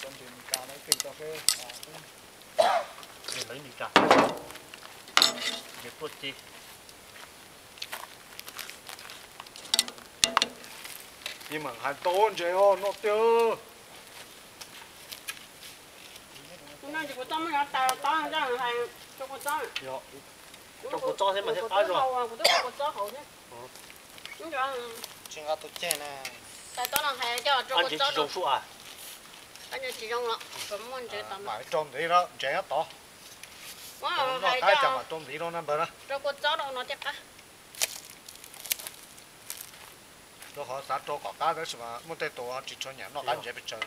Cov ntses Meskas no ib teg tso seb. Ntses lawv Meskas, ntses tuaj ci. Yeej meem hais tau ntses os noj tiag. Rau kua txob thiab mas thiaj qab zog. Tsis nqa tus ceg na. Ntses tsis zoo sub as. Mam rau ntxiv no ntses nyob tod. Noj qab cas mam rau ntxiv no na npawg na. Rau qhov xav rau kom qab tab sis mas muaj tej tus tsis tshua nyiam noj qab ntses pes tsawg.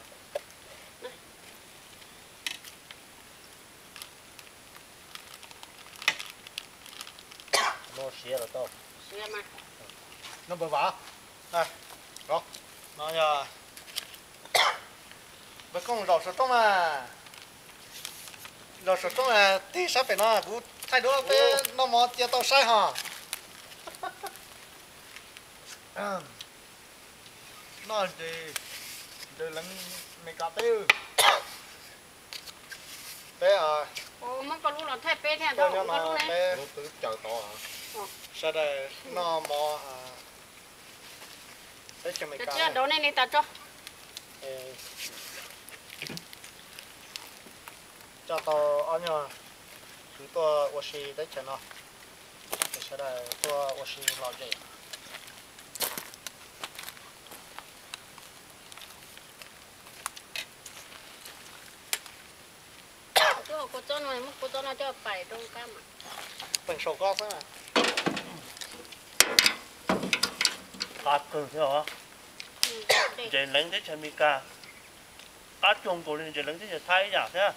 No npawg Vam, no yog npawg Koob zaum saum roob mas, zaum saum roob tig sab pem no kuv thaij duab peb noj mov cia tau saib hos. Noj ntses, ntses leev Meskas teb. Peb, muab koj lub los thaij peb thiab, koj lub ne. Peb lub twb caws tod, sawv daws noj mov teb chaws Meskas. Tsis yog dov nej li tas tso. Coj tau ob nyuag kwv tuaj ua si teb chaws no, es sawv daws tuaj ua si lom zem. Kua txob no, muab kua txob no coj pais rau qab mas. Peeg saum koj xwb. Qab kawg thiab os. Ntses leev teb chaws Amelikas qab cuag nkaus li ntses leev teb chaws Thaib ib yam thiab.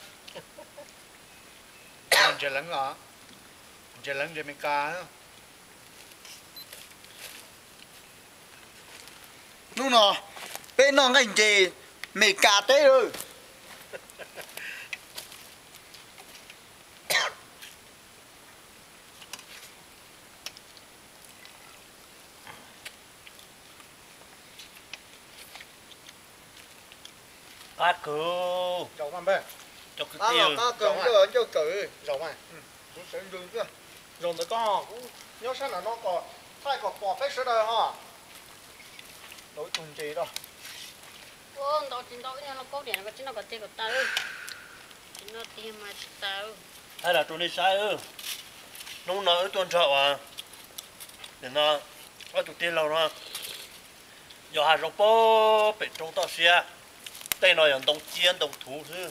Ntses leev los, ntses leev ntses Amelikas. Hnub no peb noj nqaij ntses Meskas teb lawm. Qab kawg. Cov kwv tij, qab kawg, ncauj kawg. Zaum ntawd koj nyob sab nram no kom thaij kom pom peb sawv daws ho. Tau ib tug ntses rau. Ntau tsis ntau, ib nyuag lauj kaub diam no koj tsis noj kom tiag kom tas. Tsis noj tiag mas tsis tas. Thaij los rau nej saib. Hnub no wb tuaj nrog uas nim no ob tug tij laug no yos hav zoov pem roob toj siab. Tej no yog ntoo ciab ntoo thuv xwb.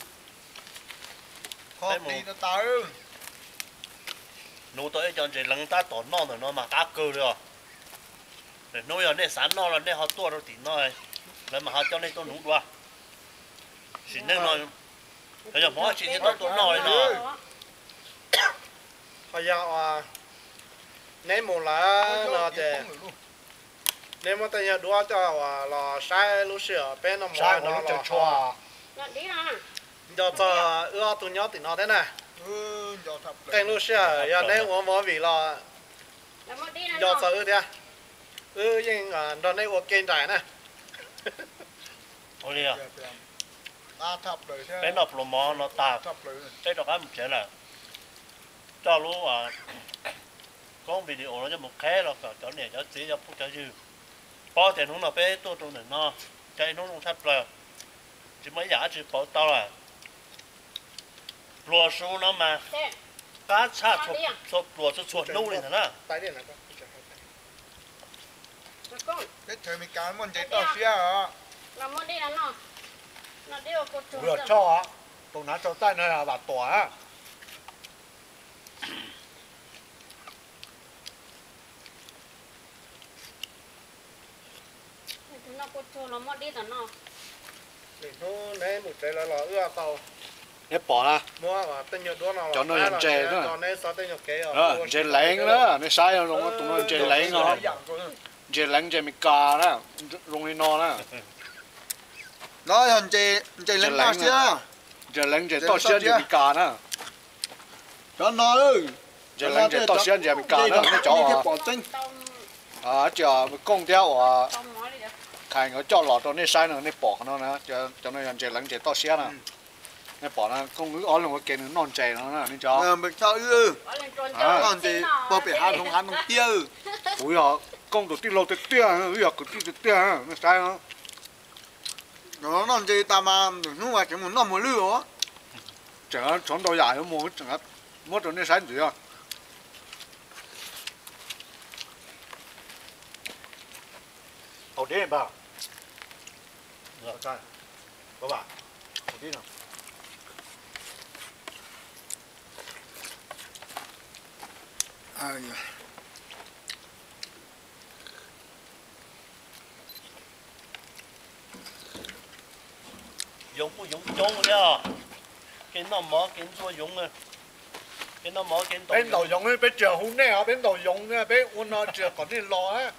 Nuv tau ib co ntses leev tab tom noj ntawm no mas qab kawg li os. Lwm hnub yog nej xav noj los nej ho tuaj rau tim no, lawv mam ho coj nej tuaj nuv dua. Sim neej no yog hmoov tsis tau tuaj noj li no. Ho yog neb mus lawm no ces neb muab tej nyuag duab coj los saib lub sij hawm peb noj mov no los. Nco txog wb ob tug nyob tim no thiab na. Qee lub sij hawm yog neb ua movie los nco txog wb thiab. Wb yeej nrog neb ua ke nraim na. Peb noj pluas mov no tag, peb rov qab mus tsev lawm. Coj lub koob video no coj mus qheb los kom cov niam cov txiv cov phooj cov ywg paub tias hnub no peb tuaj rau ntawm no, cov ib hnub zoo tshaj plaws, tsis muaj ib yam dab tsi pauv tau lawm. Pluas su no mas qab tshaj txhua pluas txhua txhua hnub li ntag na. Teb chaws Amelikas muaj ntses toj siab os. Kuv yog Tshoj, tus hnav tsau txaij no yog Vam Tuam. Hnub neb mus tsev lawm los wb tau, neb pom na, muab tej nyuag duab no cov no yog ntses na, neb xov tej nyuag kev, ntses leev na, nej saib zoo tus no ntses leev no, ntses leev ntses Amelikas na, zoo li no na. No yog ntses leev toj siab, ntses leev ntses toj siab ntses Amelikas na. Cov no, ntses leev ntses toj siab ntses Amelikas na, nej cov pom tseeb. Tsis Kooj thiab uas Qhais nkawd coj los rau nej saib no, nej pom qhov no na, cov no yog ntses leev ntses toj siab na. Nej pom na, kooj wb ob leeg ua ke nws noj ntses no na nej cov. Noj ntses puag pem hav zoov hav ntoo tiag. Kuv yog kooj tus tij laug tiag tiag, wb yog kwv tij tiag tiag, nej saib no. Noj ntses tas mas hnub tseem mus noj muag lwj os. Tseem tshuav ntau yam yuav mus, muab rau nej saib ntxiv. Haus dib npawg. Yoov kuj yoov coob thiab. Kev noj mov kev ntxuag yoov, kev noj mov kev ntaus. Peb ntaus yoov, peb tsis hu nej os, peb ntaus yoov, peb ua no tsis kom nej los.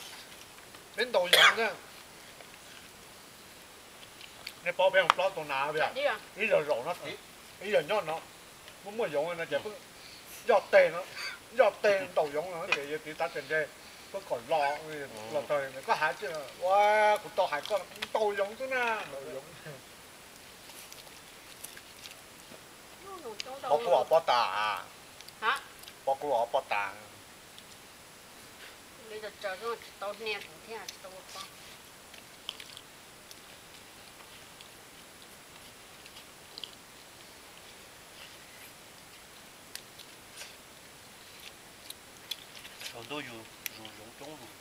Peb ntaus yoov na. Nej paub peb mus plob tau na, ib yog zaum no, ib yog nyob no, muaj muaj yoov no ces pheej yoj teg no, yoj teg ntaus yoov no ces yog tiv tav teg ntse, pheej kom los, los tag koj hais tias ua kuv tau hais koj ntaus yoov xwb na. Pob kub os pob tas, pob kub os pob tas. Tsaus ntuj yus zus yoov coob zus.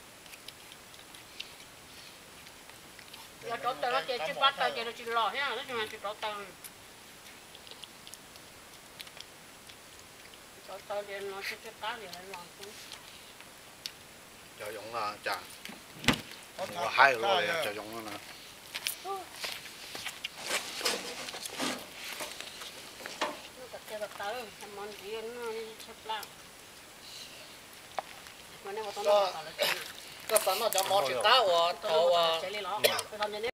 Yog rauv taws no ces tsw plab taws ces nws tsis los thiab, tab sis mas tsis rauv taws. Rauv taws ces no tsw qab li los. Cov yoov no cas, ua haib luaj li cov yoov no na. Koj xav noj cov mov tsis qab uas thaum uas